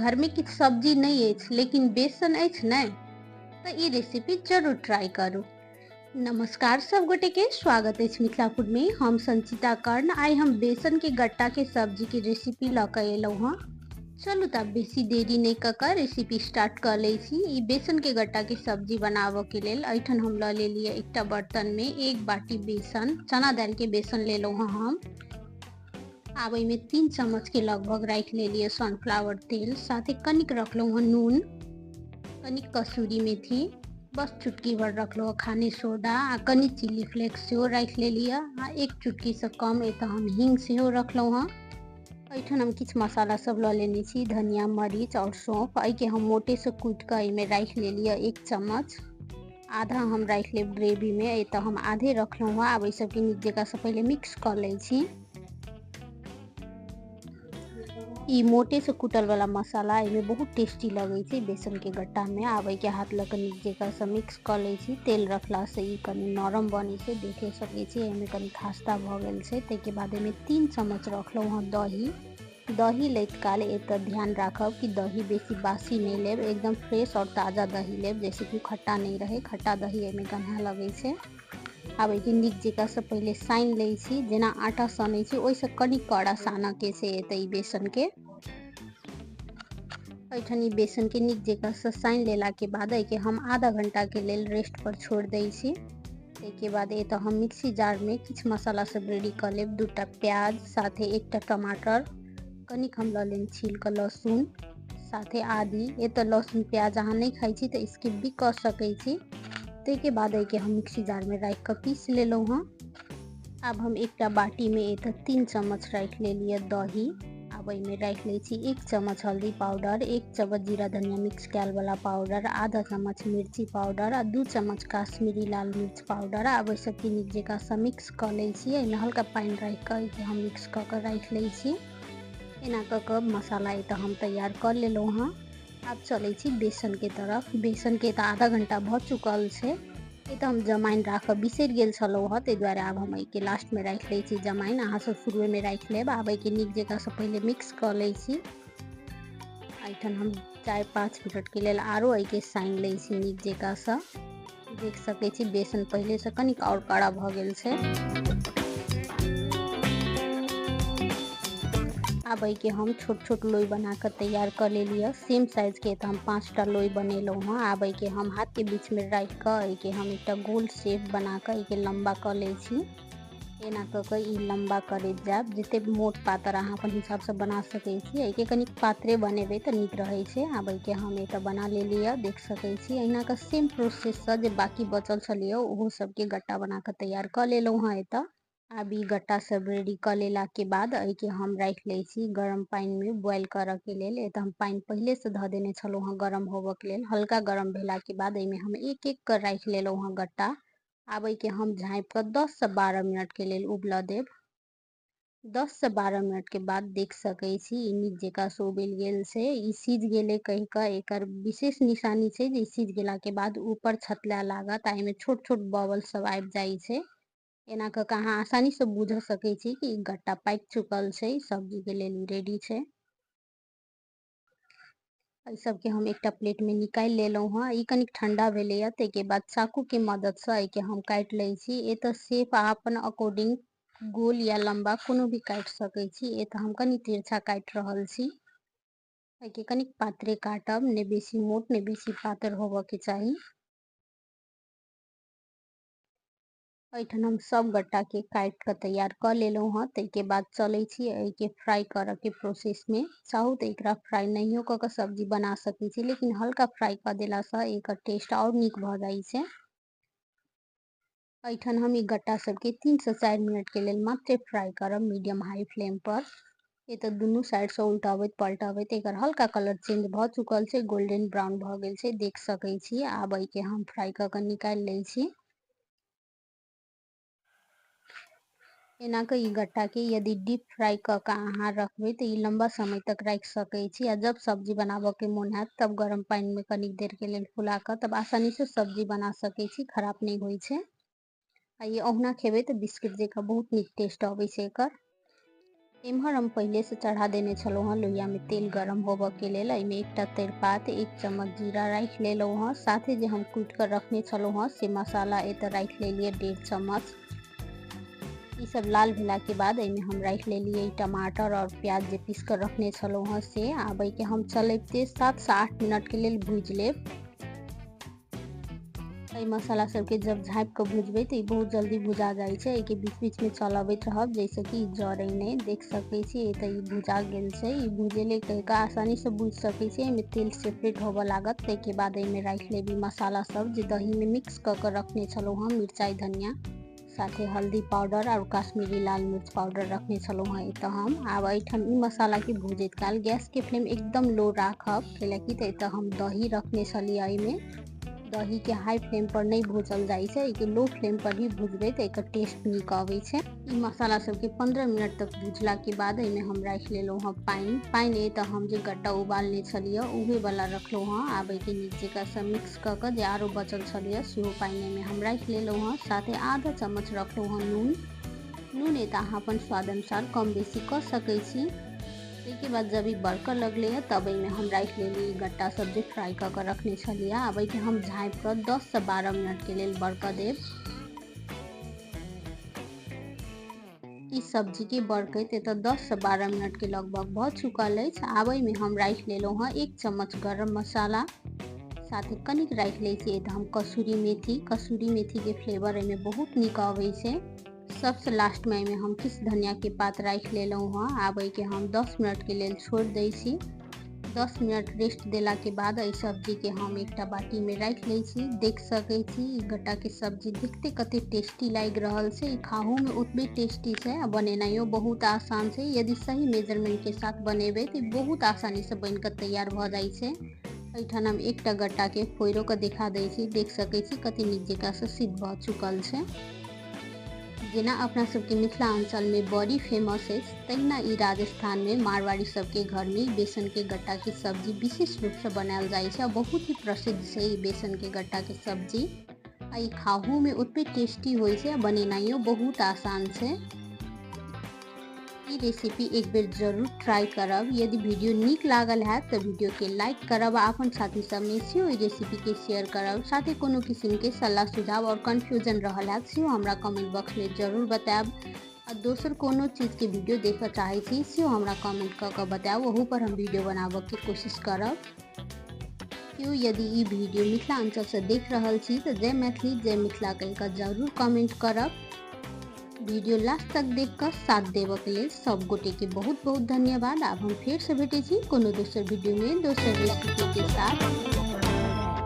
घरमे किछु सब्जी नहि अछि लेकिन बेसन अछि ने, तऽ ई रेसिपी जरूर ट्राई करू। नमस्कार सब गोटे के स्वागत अछि मिथिला फूड में। हम संचिता कर्ण। आइ हम बेसन के गट्टा के सब्जी के रेसिपी लऽ के एलहुँ हँ। चलू तब बेसी देरी नहीं कऽ कऽ रेसिपी स्टार्ट कऽ लै छी। ई बेसन के गट्टा के सब्जी बनाबऽ के लेल एहिठाम हम लऽ लेलियै एकटा बर्तन में एक बाटी बेसन, चना दालि के बेसन लेलहुँ हँ हम। आब एहिमे 3 चम्मच के लगभग राखि लेलियै सनफ्लावर तेल, साथे कनिक रखलहुँ हँ नून, कनिक कसूरी मेथी, बस चुटकी भर रखलहुँ हँ खाने सोडा आ कनि चिली फ्लेक्स सेहो राखि लेलियै आ 1 चुटकीसँ कम एतऽ हम हींग सेहो रखलहुँ हँ। एहिठाम हम किछु मसाला सब लऽ लेने छी, धनिया, मरीच और सौंफ। एहिके हम मोटेसँ कुटि कऽ एहिमे राखि लेलियै 1 चम्मच। आधा हम राखि लेब ग्रेवीमे, एतऽ हम आधे रखलहुँ हँ। आब एहि सबके नीक जकाँसँ पहिले मिक्स कऽ लै छी। ई मोटेसँ कुटल वाला मसाला एहिमे बहुत टेस्टी लगै छै बेसनके गट्टामे। आब एहिके हाथ लऽ कऽ नीक जकाँसँ मिक्स कऽ लै छी। तेल रखलासँ ई कनि नरम बनै छै, देखे सकै छी एहिमे कनि खास्ता भऽ गेल छै। ताहिके बाद एहिमे 3 चम्मच रखलहुँ हँ दही। दही लैत काल एतऽ ध्यान राखब कि दही बेसी बासी नहि लेब, एकदम फ्रेश और ताजा दही लेब, जैसे कि खट्टा नहि रहै। खट्टा दही एहिमे गन्हा लगै छै। आब एहिके नीक जकाँसँ पहिले सानि लै छी, जेना आटा सनै छी ओहिसँ कनि कड़ा सानऽके छै एतऽ ई बेसनके। एहिठाम ई बेसनके नीक जकाँसँ सानि लेलाके बाद एहिके हम आधा घंटाके लेल रेस्ट पर छोड़ि दै छी। ताहिके बाद एतऽ हम मिक्सी जारमे किछु मसाला सब रेडी कऽ लेब। 2टा प्याज, साथे 1टा टमाटर, कनिक हम लऽ लेब छील कऽ लहसुन, साथे आदी। एतऽ लहसुन प्याज अहाँ नहि खाइ छी तऽ स्किप भी कऽ सकै छी। ताहिके बाद एहिके हम मिक्सी जारमे राखि कऽ पीस लेलहुँ हँ। आब हम एकटा बाटीमे एतऽ 3 चम्मच राखि लेलियै दही। आब एहिमे राखि लै छी 1 चम्मच हल्दी पाउडर, 1 चम्मच जीरा धनिया मिक्स कयल वाला पाउडर, आधा चम्मच मिर्ची पाउडर आ 2 चम्मच काश्मीरी लाल मिर्च पाउडर। आब एहि सबके नीक जकाँसँ मिक्स कऽ लै छी। एहिमे हल्का पानि राखि कऽ एहिके हम मिक्स कऽ कऽ राखि लै छी। एना कऽ कऽ मसाला एतऽ हम तैयार कऽ लेलहुँ हँ। आब चलै छी बेसनके तरफ। बेसनके एतऽ आधा घंटा भऽ चुकल छै। एतऽ हम जमाइन राखऽ बिसरि गेल छलहुँ हँ, ताहि दुआरे आब हम एहिके लास्टमे राखि लै छी जमाइन। अहाँ सब शुरुएमे राखि लेब। आब एहिके नीक जकाँसँ पहिले मिक्स कऽ लै छी। एहिठाम हम 4-5 मिनटके लेल आरो एहिके सानि लै छी नीक जकाँसँ। देख सकै छी बेसन पहिलेसँ कनिक आओर कड़ा भऽ गेल छै। आब एहिके हम छोट छोट लोई बना कऽ तैयार कऽ लेलियै। सेम साइजके एतऽ हम 5टा लोई बनेलहुँ हँ। आब एहिके हम हाथके बीचमे राखि कऽ एहिके हम एकटा गोल शेप बना कऽ एहिके लम्बा कऽ लै छी। एना कऽ कऽ ई लम्बा करैत जायब, जतेक मोट पातर अहाँ अपन हिसाबसँ बना सकै छी। एहिके कनिक पातरे बनेबै तऽ नीक रहै छै। आब एहिके हम एतऽ बना लेलियै, देख सकै छी। एहिना कऽ सेम प्रोसेससँ जे बाँकी बचल छलैए ओहो सबके गट्टा बना कऽ तैयार कऽ लेलहुँ हँ एतऽ। आब ई गट्टा सब रेडी कऽ लेलाके बाद एहिके हम राखि लै छी गरम पानिमे बॉयल करऽके लेल। एतऽ हम पानि पहिलेसँ धऽ देने छलहुँ हँ गरम होबऽके लेल। हल्का गरम भेलाके बाद एहिमे हम एक एक कऽ राखि लेलहुँ हँ गट्टा। आब एहिके हम झाँपि कऽ 10 से 12 मिनटके लेल उबलऽ देब। 10 से 12 मिनटके बाद देख सकै छी ई नीक जकाँसँ उबलि गेल छै। ई सिझ गेलै कहि कऽ एकर विशेष निशानी छै जे ई सिझ गेलाके बाद ऊपर छतलाय लागत आ एहिमे छोट छोट बबल सब आबि जाइ छै। एना कऽ कऽ अहाँ आसानीसँ बुझि सकै छी कि ई गट्टा पाकि चुकल छै, सब्जीके लेल ई रेडी छै। एहि सबके हम एकटा प्लेटमे निकालि लेलहुँ हँ। ई कनिक ठंडा भेलैए, ताहिके बाद चाकूके मददसँ एहिके हम काटि लै छी। एतऽ शेप अहाँ अपन अकॉर्डिंग गोल या लम्बा कोनो भी काटि सकै छी। एतऽ हम कनि तिरछा काटि रहल छी। एहिके कनिक पातरे काटब, नहि बेसी मोट नहि बेसी पातर होबऽके चाही। एहिठाम हम सब गट्टाके काटि कऽ तैयार कऽ लेलहुँ हँ। ताहिके बाद चलै छी एहिके फ्राई करऽके प्रोसेसमे। चाहू तऽ एकरा फ्राई नहियो कऽ कऽ सब्जी बना सकै छी, लेकिन हल्का फ्राई कऽ देलासँ एकर टेस्ट आओर नीक भऽ जाइ छै। एहिठाम हम ई गट्टा सबके 3 से 4 मिनटके लेल मात्र फ्राई करब मीडियम हाई फ्लेम पर। एतऽ दुनू साइडसँ उल्टाबैत पलटाबैत एकर हल्का कलर चेंज भऽ चुकल छै, गोल्डन ब्राउन भऽ गेल छै, देख सकै छी। आब एहिके हम फ्राई कऽ कऽ निकालि लै छी। एना कऽ ई गट्टाके यदि डीप फ्राई कऽ कऽ अहाँ रखबै तऽ ई लम्बा समय तक राखि सकै छी। आ जब सब्जी बनाबऽके मोन हैत तब गरम पानिमे कनिक देरके लेल फुला कऽ तब आसानीसँ सब्जी बना सकै छी, खराब नहि होइ छै। आ ई ओहुना खेबै तऽ बिस्किट जकाँ बहुत नीक टेस्ट अबै छै एकर। एम्हर हम पहिलेसँ चढ़ा देने छलहुँ हँ लोहियामे तेल गरम होबऽके लेल। एहिमे एकटा तेजपात, 1 चम्मच जीरा राखि लेलहुँ हँ। साथे जे हम कुटि कऽ रखने छलहुँ हँ से मसाला एतऽ राखि लेलियै 1.5 चम्मच। ई सब लाल भेलाके बाद एहिमे हम राखि लेलियै टमाटर और प्याज जे पीस कऽ रखने छलहुँ हँ से। आब एहिके हम चलबिते 7 से 8 मिनटके लेल भूजि लेब। एहि मसाला सबके जब झाँपि कऽ भुजबै तऽ ई बहुत जल्दी भुजा जाइ छै। एहिके बीच बीचमे चलबैत रहब, जाहिसँ कि जरै नहि। देख सकै छी, एतऽ ई भुजा गेल छै। ई भुजेले कहि कऽ आसानीसँ बुझि सकै छी। एहिमे तेल सेपरेट होबऽ लागत। ताहिके बाद एहिमे राखि लेब ई मसाला सब जे दहीमे मिक्स कऽ कऽ रखने छलहुँ हँ। मिरचाइ, धनिया, साथे हल्दी पाउडर आओर काश्मीरी लाल मिर्च पाउडर रखने छलहुँ हँ एतऽ हम। आब एहिठाम ई मसालाके भुजैत काल गैसके फ्लेम एकदम लो राखब, कैलाकि तऽ एतऽ हम दही रखने छलियै। एहिमे दहीके हाई फ्लेम पर नहि भूजल जाइ छै। एहिके लो फ्लेम पर ही भुजबै तऽ एकर टेस्ट नीक अबै छै। ई मसाला सबके 15 मिनट तक भुजलाके बाद एहिमे हम राखि लेलहुँ हँ पानि। पानि एतऽ हम जे गट्टा उबालने छलियै, उहे वाला रखलहुँ हँ। आब एहिके नीक जकाँ मिक्स कऽ कऽ जे आरो बचल छलियै, सेहो पानि एहिमे हम राखि लेलहुँ हँ। साथे आधा चम्मच रखलहुँ हँ नून। नून एतऽ अहाँ अपन स्वाद अनुसार कम बेसी कऽ सकै छी। ताहिके बाद जब ई बरकऽ लगलै तब एहिमे हम राखि लेली गट्टा सब जे फ्राई कऽ कऽ रखने छलियै। आब एहिके हम झाँपि कऽ 10 से 12 मिनटके लेल बरकऽ देब। ई सब्जीके बरकैत एतऽ 10 से 12 मिनटके लगभग भऽ चुकल अछि। आब एहिमे हम राखि लेलहुँ हँ 1 चम्मच गरम मसाला। साथे कनिक राखि लै छी एतऽ हम कसूरी मेथी। कसूरी मेथीके फ्लेवर एहिमे बहुत नीक अबै छै। सबसँ लास्टमे एहिमे हम किछु धनियाके पात राखि लेलहुँ हँ। आब एहिके हम 10 मिनटके लेल छोड़ि दै छी। 10 मिनट रेस्ट देलाके बाद एहि सब्जीके हम एकटा बाटीमे राखि लै छी। देख सकै छी, ई गट्टाके सब्जी देखते कते टेस्टी लागि रहल छै। ई खाहोमे ओतबे टेस्टी छै आ बनेनाइयो बहुत आसान छै। यदि सही मेजरमेंटके साथ बनेबै तऽ बहुत आसानीसँ बनि कऽ तैयार भऽ जाइ छै। एहिठाम हम एकटा गट्टाके फोड़िओ कऽ देखा दै छी। देख सकै छी, कते नीक जकाँसँ सिद्ध भऽ चुकल छै। जेना अपना सबके मिथिला अञ्चलमे बड़ी फेमस अछि, तहिना ई राजस्थानमे मारवाड़ी सबके घरमे बेसनके गट्टाके सब्जी विशेष रूपसँ बनायल जाइ छै आ बहुत ही प्रसिद्ध छै ई बेसनके गट्टाके सब्जी। आ ई खाहूमे ओतबे टेस्टी होइ छै आ बनेनाइयो बहुत आसान छै। ई रेसिपी एक बेर जरूर ट्राई करब। यदि वीडियो नीक लागल हैत तऽ वीडियो के लाइक करब आ अपन साथी सबमे सेहो ई रेसिपी के शेयर करब। साथे कोनो किसिमके सलाह, सुझाव और कन्फ्यूजन रहल हैत, सेहो हमरा कमेंट बॉक्स में जरूर बतायब। आ दोसर कोनो चीजके वीडियो देखऽ चाहै छी, सेहो हमरा कमेंट कऽ कऽ बतायब। ओहू पर हम वीडियो बनाबऽके कोशिश करब। केओ यदि ई वीडियो मिथिला अञ्चलसँ देख रहल छी तऽ जय मैथिली, जय मिथिला कहि कऽ जरूर कमेंट करब। वीडियो लास्ट तक देख कऽ साथ देबऽके लेल सब गोटेके बहुत बहुत धन्यवाद। आब हम फेरसँ भेटै छी कोनो दोसर वीडियोमे दोसर रेसिपीके साथ।